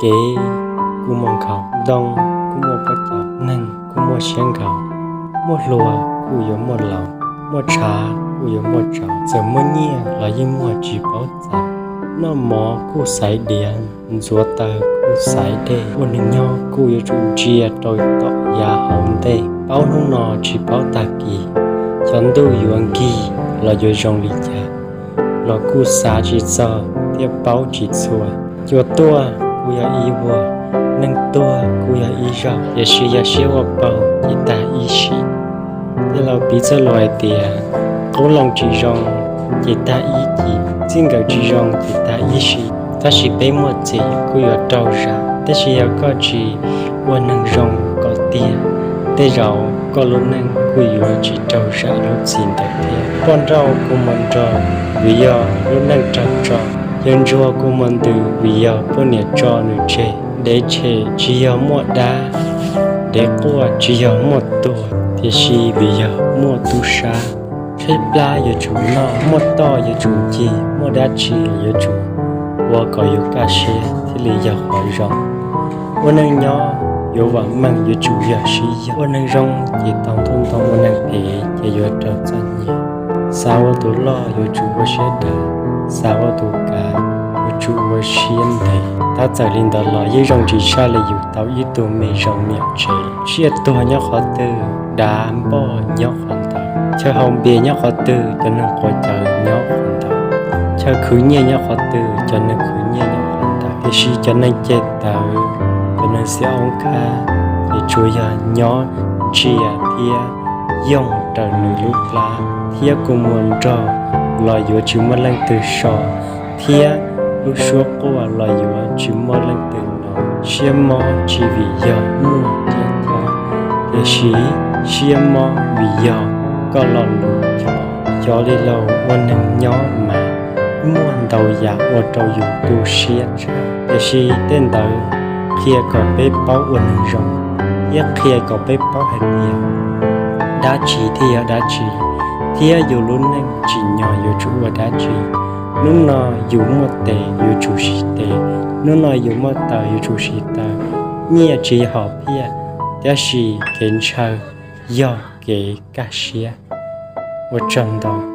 Kev kuj muaj nkhaus, ntoo kuj muaj pob caus, neeg kuj muaj siab nkhaus. Muaj hluas kuj yuav muaj laus, muaj tshav kuj yuav muaj tsaus. Txawm muaj nyiaj los yeej muag tsis paub txais. Noj mov kuj xaiv diav, ntxuav taws kuj xaiv dej. Ua neeg nyob kuj yuav tsum ntsia rau tom yav hauv ntej, paub hnub no tsis paub tag kis. Xyov ntuj yuav nkig los yuav zoo li cas, los kuj xav tsis txog thiab paub tsis txhua. Cua tuaj kuj yog ib vuag, neeg tuag kuj yog ib zaug, tiam sis yog siab ua paug ces tag ib sim. Tej laus piv txoj lus hais tias, qoob loo tsis zoo ces tag ib cim, txij nkawm tsis zoo ces tag ib sim. Tab sis peb muaj txim kuj yuav raug zam, tab sis yog koj tsis ua neeg zoo kom tiag, tej zaum koj lub neej kuj yuav tsis raug zam lub txim ntawd thiab. Poj nrauj kuj muaj nrog vim yog lub neej raug tso, yawg ntsuag kuj muaj ntws vim yog poj niam tso nws tseg. Dev tshem tsis yog muaj dab, dev quaj tsis yog muaj tuag, tiam sis vim yog muaj tub sab. Tshaib plab yuav tsum noj, muaj toj yuav tsum cig, muaj dab tsi yuav tsum ua kom yus kaj siab thiaj li yog qhov zoo. Ua neeg nyob yuav vam meej yuav tsum yog sib yog. Ua neeg zoo ces tau ntuj ntoo, ua neeg phem ces yuav raug txom nyem. Xav ua tus loj yuav tsum ua siab dav, xav ua tus kav yuav tsum ua siab ntev. Tab txawm li ntawd los yeej zoo tsis tshaj li yus tau ib tug me zoo niam tsev. Tsiaj tuag nyob qhov twg, dav npoj nyob qhov ntawd. Chaw haus npias nyob qhov twg, cov neeg quav cawv nyob qhov ntawd. Chaw khwv nyiaj nyob qhov twg, cov neeg khwv nyiaj nyob qhov ntawd. Tiam sis cov neeg ceg tawv, cov neeg xiab oob khab, ces tsuas yog nyob ntsia thiab yoog raws nws lub plab, thiab kua muag nrog los yuav tsis muaj leej twg so, thiab lub suab quaj los yuav tsis muaj leej twg hnov. Siab mob tsis vim yog muaj cov chob, tiam sis siab mob vim yog koj lo lus chob. Xyov li laus ua neeg nyob mas muaj ntau yam ua rau yus tu siab tshaj, tiam sis tej ntawd qhia kom peb paub ua neeg zoo, thiab qhia kom peb paub hais tias dab tsi thiaj yog dab tsi, thiab yus lub neej tsim nyog yuav tsum ua dab tsi. Hnub no yus muaj tes yuav tsum siv tes, hnub no yus muaj taw yuav tsum siv taw. Nyiaj tsis yog hom phiaj, tab sis kev ntshaw yog kev kaj siab. Ua tsaug ntau.